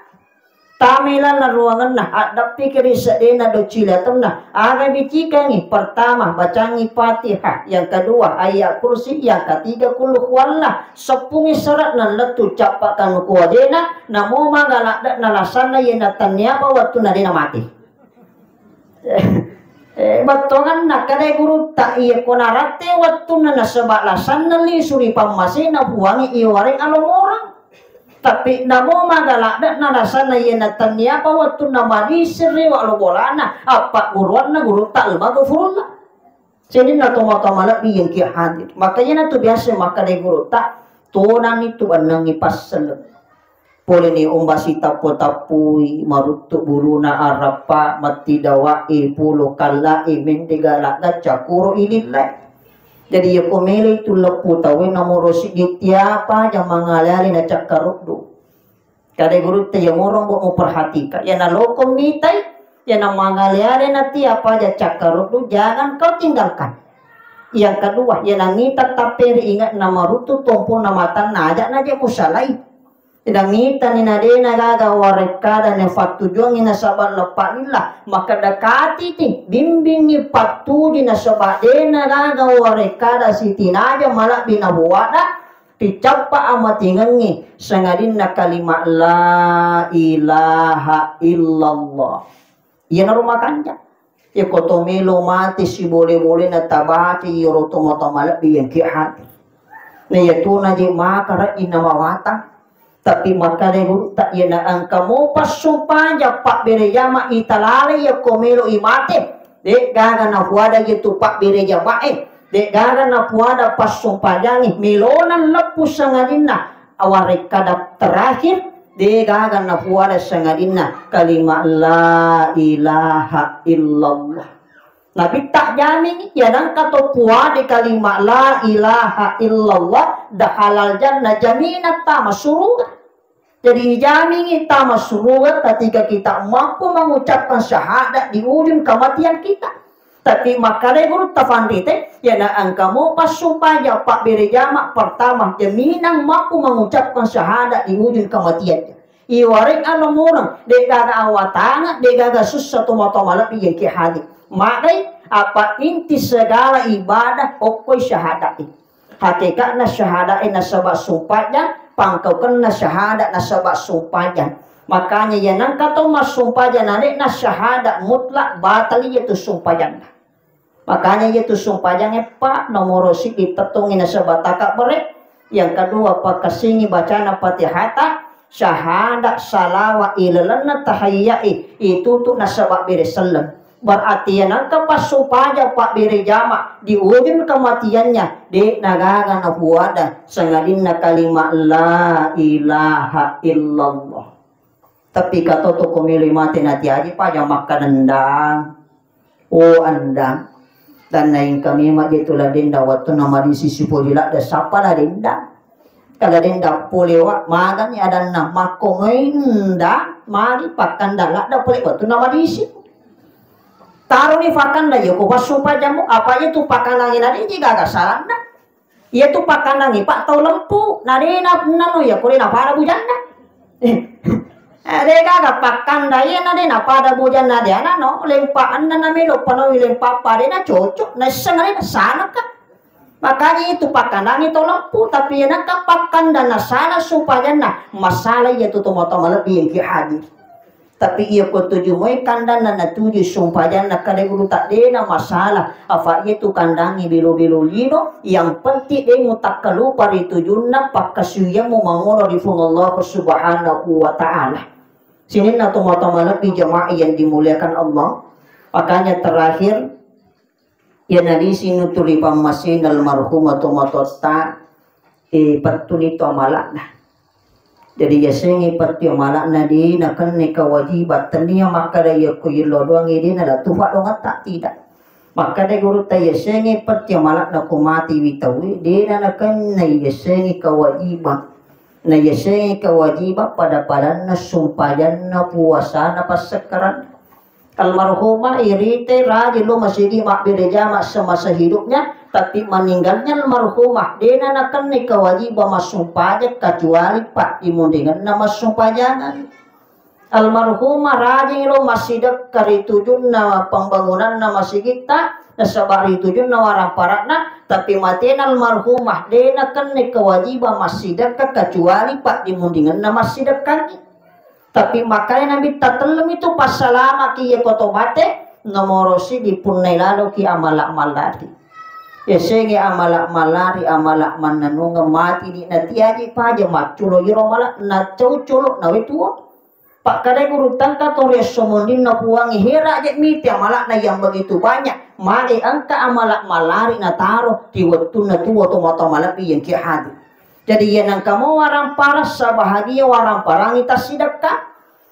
Tamilanna ruanganna, addappiki ri seddena docili atenna, aga bicikangi, pertama bacangi Fatihah, yang kedua ayat kursi, yang ketiga kul huwallah, seppungi sere'na lettu cappa kanuku ajena, namo maga ladde'na lasanna yena tenniapa wettunna dena mati. Eh, bettuanganna kadai gurutta, iya ko naratte wettunna nasaba lasanna lisu ri pammasena puangnge iwareng alomorang. Tapi namo maga ladde'na lasanna yena tenniapa wettunna madiseng ri wa'lo bolana, appagguruanna gurutta almaghfurullah. Sininna tomatoa malebbi yang ki hadir. Makanya na tu biasa makkada gurutta, tonangi tu ennengi passeleng. Poleni umba sitappo-tappui, maruttu buluna arappa, matti dawae, pulo kallae, mende galagga, cakuro ilillai. Jadi yako mele itu leppu tawe nomoro siddi tiapa aja mangale-ale na cakkaruddu. Kada gurutta ya moro mbo muperhatika. Ya na loko mitai, ya na mangale-ale na tiapa aja cakkaruddu, jangan kau tinggalkan. Yang kedua, ya na mita tapperi ingat na maruttu tompona matanna aja na je musalai. Namitani na dena gaga warekkada nafattujuangi nasaba leppa lilla, makkeda katiti bimbingi pattuji nasaba dena gaga warekkada sitinaja malabbi nabuada, ricappa amatingengngi sangadinna kalima la ilaha illallah. Iyanaro makanja. Yako to melo mate sibole-bolena tabaca iyaro tomatoa malebbi yang ki hadir. Na yatuna je maka rajin namawatang. Tapi makkada gurutta, iyana engka mopa sumpaja pabbere jama italalai yako melo imate. De gaga napuada yetu pabbere jamae. De gaga napuada passumpajangi. Melona leppu sangadinna awarekkada terakhir, de gaga napuada sangadinna kalima la ilaha illallah. Nabitta jamingi, yanangka to puade kalima la ilaha illallah, dahalal jannah, jaminan tama suruga. Jadi ijamingi tama suruga ketika kita mampu mengucapkan syahadat di ujung kematian kita. Tapi makkeda gurutta, fanrite, iyana engka mo passumpajang pabbere jama pertama, jaminan mampu mengucapkan syahadat di ujung kematiannya. Iwareng alomoreng, de'gaga awatangeng, de'gaga sussa tomatoa malebbi engke hadir. Magai, apa inti segala ibadah okkoi syahadat. Hakeka'na syahadat e nasaba sumpajang, pangkaukenna syahadat nasaba sumpajang. Makanya iya nengka to massumpajang nade'na syahadat mutlak, batal iyatu sumpajanna. Makanya iyatu sumpajang eppa nomoro siddi tettongi nasaba takabbere. Yang kedua, pakessingi bacana Fatihata, syahadat, salawat ilalenna tahiyya'i itutu nasaba bere selleng. Berarti iya nengka passumpajang pabbere jama di ujung kematiannya, de'na gaga napuada sangadinna kalimat la ilaha illallah. Tapi katoto ko melo mate natiaji paja makkadendang. Oh, andang. Dan naengka memang je tu la dendang wattunna madisi sipoji ladde sappa la dendang. Kala dendang polewa magani adanna makko mendang magi pakkandang ladde pole wattunna madisi. Taroni pakkandang, iya ko passumpajammu, apa iya tu pakkandangi na de'ji gaga salanna. Iya tu pakkandangi pa tau lempu, na de'na nano iya ko de'na pada bujanna. Eh, de'gaga pakkandang iya na de'na pada bujanna de anano, lempa anna na melo panoi lempa pa de'na cocok, na isseng de'na sanaka. Makanya itu pakkandangi tau lempu, tapi iya naka pakkandang na sala sumpajanna, masala iya tu tomatoa malebbi engke hadir. Tapi iya ko tuju moi kandanna natuju sumpajanna kade guru tak dena masalah. Apa iya tu kandangi bilo-bilo lino, yang penting de mutakkalupa ri tujunna pakkasuwiyammu mangono ri Puang Allah Subhanahu wa Ta'ala. Sininna tomatoa malebbi jamaah yang dimuliakan Allah. Makanya terakhir, iya nadisi nuturi pammasena almarhumah tomatoatta, e, pettuni to amala'na. Jadi yasengnge petti amala'na de nakenna kewajiban, tennia makkada yakko yello doangnge de nala tufa dongetta, tidak. Makkada gurutta yasengnge petti amala'na ko mati wi tauwe de nanakenna yasengnge kewajiban. Na yasengnge kewajiban pada-padanna sumpajanna, puasana, passakkaranna. Almarhumah irite rajin lo masigi mabbere jama semasa hidupnya, tapi meninggalnya almarhumah dena nakenni kewajiban massumpajang kecuali paddimunringenna massumpajangan. Almarhumah rajin lo massidekka ri tujunna pembangunanna masigitta nasaba ri tujunna warampara'na, tapi matena almarhumah dena kenni kewajiban massidekka kecuali paddimunringenna massidekkangi. Tapi makanya Nabitta tellumi tu passalamaki iya ko to mate, nomoro siddi punnai laloki amala mallari. Yasengnge amala mallari, amala mannanungeng mati di natiaji paja macculo iro mala nacau colo nawe tuo. Pakkadai guru tangka to riesso monrinna puangi hera je miti amala'na yang begitu banyak. Mage engka amala mallari nataro di wettunna tuo to mata malebbi yang kia hadir. Jadi iya nengka mo waramparang sabahagia waramparangi tassidekka.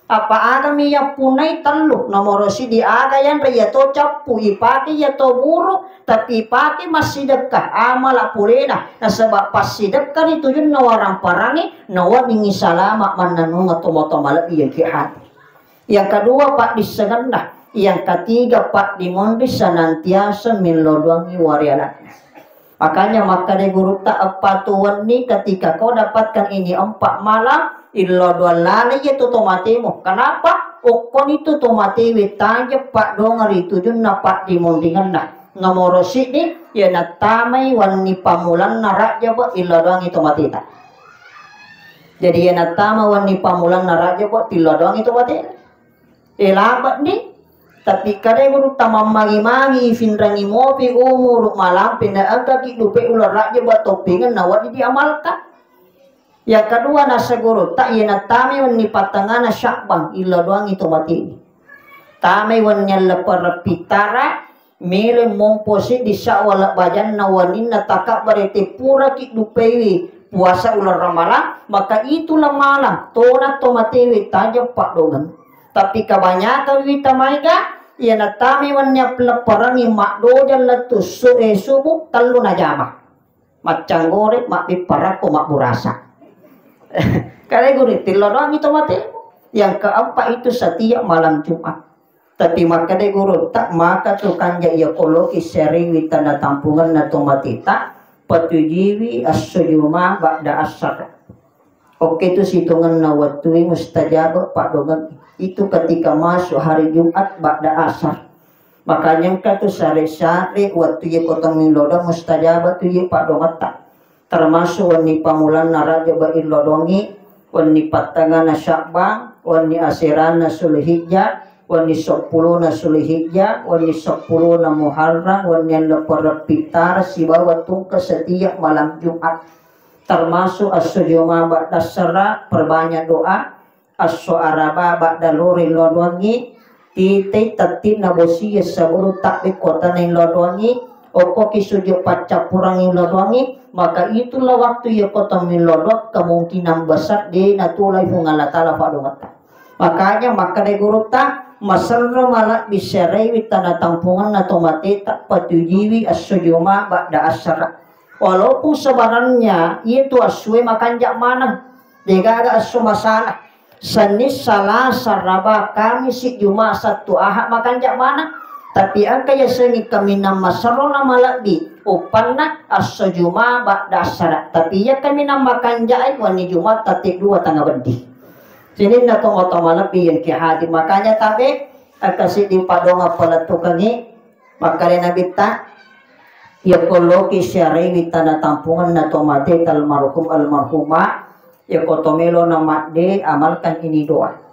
Apa agami yappunai tellu, nomoro siddi aga yanre iya to cappu ipake iya to buru, tapi ipake massidekka amala purena nasaba passidekka ri tujunna waramparangi naweddingi salama mannanunga tomatoa malebbi yang ki hadir. Yang kedua, paddissengenna. Yang ketiga, paddimonri senantiasa millo doangi warealanna. Makanya makkadai gurutta, eppa tu wenni ketika kau dapatkan ini empat malam, illo doang lalai iya tu tomatemu. Kenapa? Okkoni tu tomatewe tajeng paddongeng ri tujunna paddimonringenna. Nomoro siddi, iya nattamai wenni pammulanna Rajjaba, illo doangi tomateta. Jadi iya nattama wenni pammulanna Rajjaba, tillo doangi tomatena. E, labe'ni. Tapi kadai gurutta mammagi-magi ifinrangi mopi umuru malampe na engkaki dupe uleng Rajjaba toppingenna wedding diamalkan. Yang kedua, nasa gurutta, iya nattami wenni pattengana Sya'ban, illo doangi tomateni. Tamai wenni alleppereng pittara, melo mompo siddi Sya'wal bajanna waninna takabbere te puraki dupeiwi puasa uleng Ramalang, maka itu lemalang tona tomatewe tajeng paddongeng. Tapi kebanyakan wita maega, iya nattami wenni allepperengi maddojang lettu su-, eh, subuh tellu najama. Maccanggore, mabbeppa rakko, mabburasa. Kare guru, tillo doang itu mate. Yang keempat itu setiap malam Jumat. Tapi makkeda guru, tak maka tu kanja iya koloki serewi tanda tampungan na to mate tak, patujiwi assujuma ba'da asar. Oke, itu situngenna wettue mustajab paddoangeng. Itu ketika masuk hari Jumat ba'da asar. Makanya engka tu sare-sare wettu ye kotong milodong mustajab tu ye paddoangetta. Termasuk wenni pamulanna Rajab ilodongi, wenni pattengana Sya'ban, wenni aserana Sulhijjah, wenni seppulona Sulhijjah, wenni seppulona Muharram, wenni alleppereng pittara sibawa tungke setiap malam Jumat. Termasuk esso Juma ba'da asara, perbanyak doa. Esso Araba ba'da lori lodoangi, titei tettinna bosie sebelum takbe kotana lodoangi, okkoki sujud paccappurang lodoangi, maka itulah waktu iya kotong lodoang kemungkinan besar de natulai Puang Allah Ta'ala paddoangetta. Makanya makkeda gurutta, maserro malebbi serewi tana tampunganna to mateta patujiwi esso Juma ba'da asara. Walaupun sebenarnya itu essue makanja maneng, degaga esso masalah. Senin, Salasa, Raba, Kamisi, Juma, Sattu, Aha makanja maneng. Tapi engka yasengngi kaminang maserrona malebbi, uppanna esso Juma ba'da asara. Tapi iya kaminang makanjai wenni Juma tette dua tanga beddi. Sininna tomatoa malebbi yang ki hadir. Makanya tabe engka siddi paddoangeng palettukengngi. Makkeda Nabitta, iya koloki siarewi tana tampunganna to mateta almarhum almarhumah, iya koto melo na madde amalkan ini doa.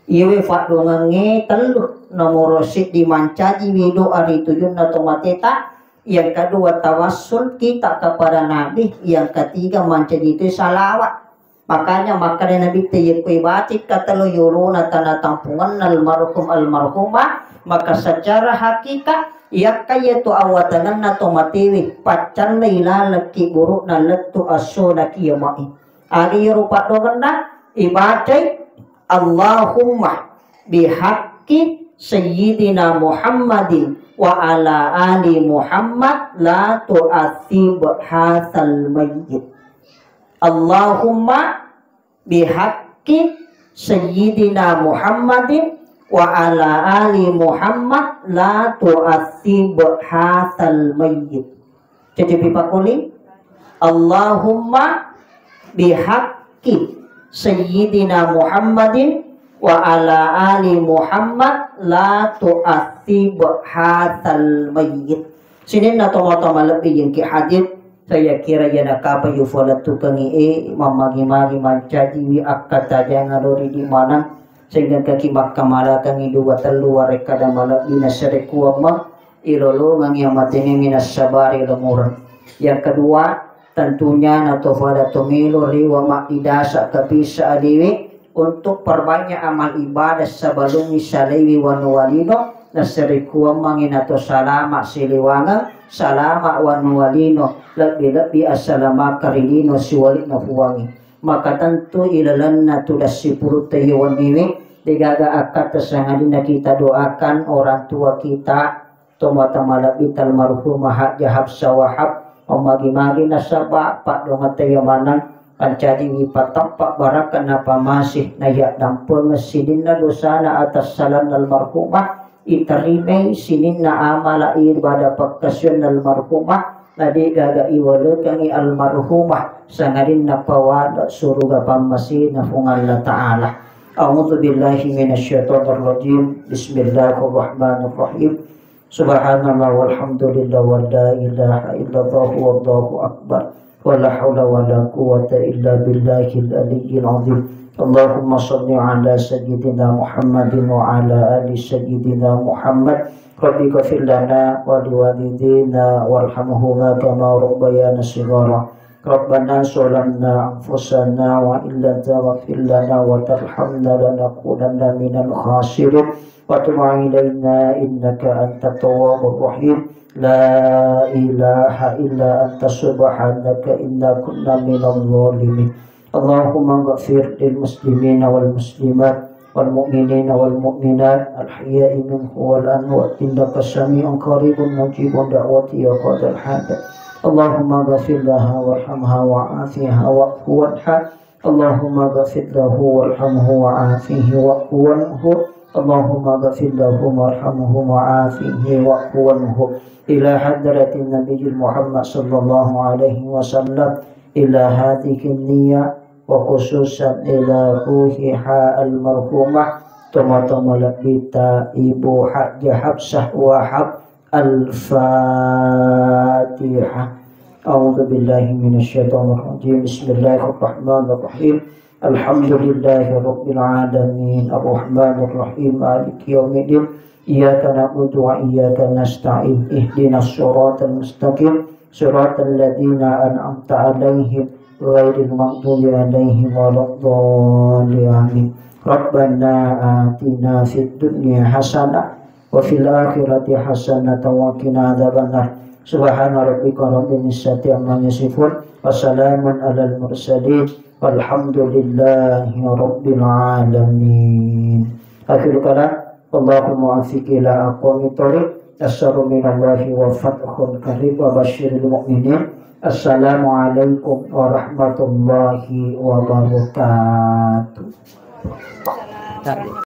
Iyawe paddoangengnge tellu, nomoro siddi mancajiwi doa ri tujunna to mateta, yang kedua tawassul kita kepada Nabi, yang ketiga mancaji tu salawat. Makanya makkeda Nabitta, yekko ibacai katello yolona tana tampunganna almarhum almarhumah, maka secara hakikat yakka yetu awatangenna to matewe paccallai laleng kiburu'na lettu assona kiama'i. Aga iyaro paddoangenna ibacai, Allahumma bihaqqi Sayyidina Muhammadin wa ala ali Muhammad la tu'atsib hadzal mayyit. Allahumma bihaqqi Sayyidina Muhammadin wa ala ali Muhammad la tu'atsib hadzal mayyit. Cocok pi pakuli? Allahumma bihaqqi Sayyidina Muhammadin wa ala ali Muhammad la tu'atsib hadzal mayyit. Sininna tomatoa malebbi yang ki hadir, saya kira yana kapa yufalettukengngi e mammagi-magi mancajiwi akkatajangeng ri di maneng, sehingga kaki makkamalakengngi dua tellu warekkada malebbi nasarekuamma ilolongengngi amatengengngi nassabari lemureng. Yang kedua, tentunya nato fada tomelo rewa maddidasa kapisa adiwi untuk perbanyak amal ibadah sebelum misalaiwi wanuwa lino, nasarekuammangngi nato salama siliwangeng, salama wanuwa lino, lebbi-lebbi assalamakeng ri lino siwali'na Puangnge. Maka tentu ilalenna tudang sipulutta iya wenniwe, degaga akkatta sangadinna kita doakan orang tua kita, tomatoa malebbitta almarhumah Hajjah Hafsah Wahab, mammagi-magi nasaba paddoangetta iya maneng, pancajiwi patappa barakka napamase, nayaddampengeng sininna dosana atassalanna almarhumah, iterimai sininna amala ibadah pakkasiwianna almarhumah, na degaga iwalekengngi almarhumah sangadinna pawada suruga pammasena Puang Allah Ta'ala. A'udzu billahi minasyaitonir rajim. Bismillahirrahmanirrahim. Subhanallah walhamdulillah wa la ilaha illallah wallahu akbar. Wa la haula wa la quwwata illa billahil aliyyil azim. Allahumma salli ala sayyidina Muhammadin wa ala ali sayyidina Muhammad. Rabbi ghfir lana wa liwalidina warhamhuma kama rabbayana shighara. Rabbana zalamna anfusana wa illam taghfir lana wa tarhamna lanakunanna minal khasirin. Wa tub alaina innaka antat tawwabur rahim. La ilaha illa anta subhanaka inna kunna minadh dhalimin. Allahumma ighfir lil muslimina wal muslimat wal mu'minina wal mu'minat al ahya'i minhum wal amwat innaka sami'un qaribun mujibud da'wati ya qadhal hajat. Allahumma ighfir laha warhamha wa'afiha wa'fu anha. اللهم اغفر له وارحمه وعافه واعف عنه. اللهم اغفر له وارحمه وعافه واعف عنه. إلى حضرة النبي محمد صلى الله عليه وسلم، إلى هذه النية، وخصوصا إلى روحها المرحومة، tomatoa malebbita Ibu Hajjah Hafsah Wahab. Al-Fatihah. أعوذ بالله من الشيطان الرجيم. بسم الله الرحمن الرحيم. الحمد لله رب العالمين. الرحمن الرحيم. مالك يوم الدين. إياك نعبد وإياك نستعين. اهدنا الصراط المستقيم. صراط الذين أنعمت عليهم غير المغضوب عليهم ولا الضالين. آمين. ربنا آتنا في الدنيا حسنة وفي الآخرة حسنة وقنا عذاب النار. سبحان ربك رب العزة عما يصفون. وسلام على المرسلين. والحمد لله رب العالمين. آخر كلام. اللهم وفق إلى أقوم الطريق. نصر من الله وفتح قريب وبشر المؤمنين. السلام عليكم ورحمة الله وبركاته.